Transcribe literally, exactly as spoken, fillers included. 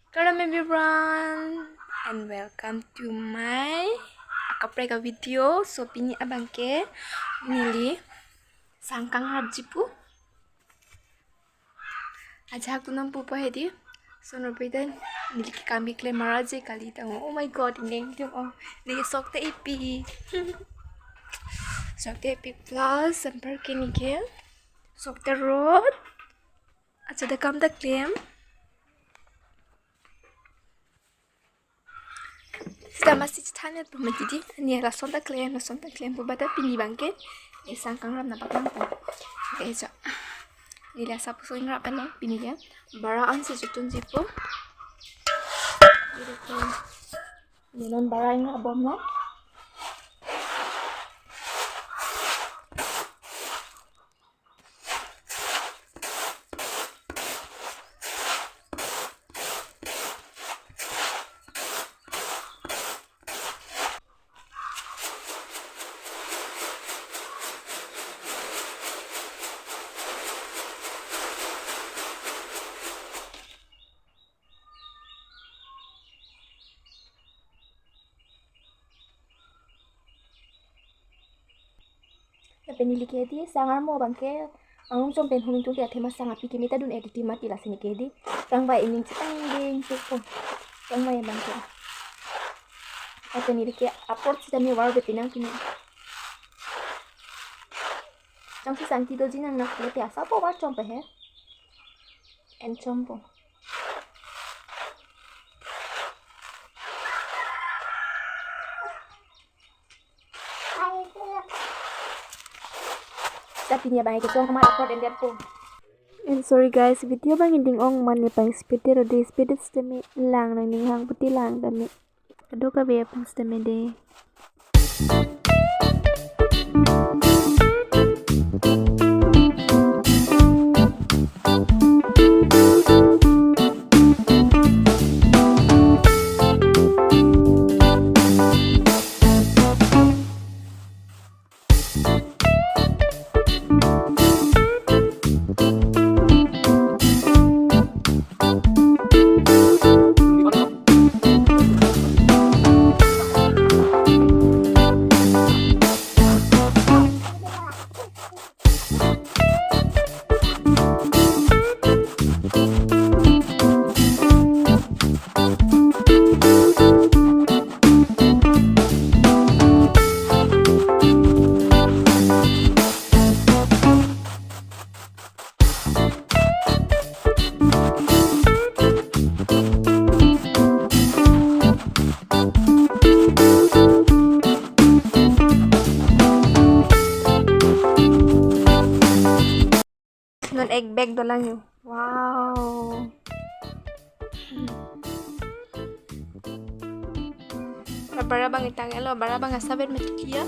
Kardom everyone and welcome to my akaprek a video. So pini abangke neli sang kangrapji pu. Ajahak tunam pupa hedi. So nurpiden neli ke kami klemara je kali tang. Oh my God, ineng dong oh. Neli sok te ipi. Sok te ipi plus samper ke neli ke sok te rot. Acha da kam da klem. Sita masi chithan ya pu mati di. Neli lason ta klem, lason ta klem pu bata pini abangke neli sang kangrap nangpaklang pu. Oke, so. Neli asap so ingrap pen pini ya. Bara ansi chutun ji pu. Neli non bara ingrap bom no. Lapen neli ke di sang armo abangke angrum chom pen huming tung te athema sang api keme ta dun-e titi mati, lasi neli ke di sang vai ining chitang ding chikpo. Sang vai abangke. Lapen neli ke apor sitame var be pinang pini. Chang si sang ti doji nang nak le te asa po var chom pe he. En chom po. Sa pini abang ke song kamar apor den den po. And sorry guys, video abang ending ong mane pang speed de rode speed sitame lang nangning hang puti lang tame. Kadokave aphan sitame de. Non ek bag dolang yo. Wow. Bara abang itang elo, bara abang asabet mati ya.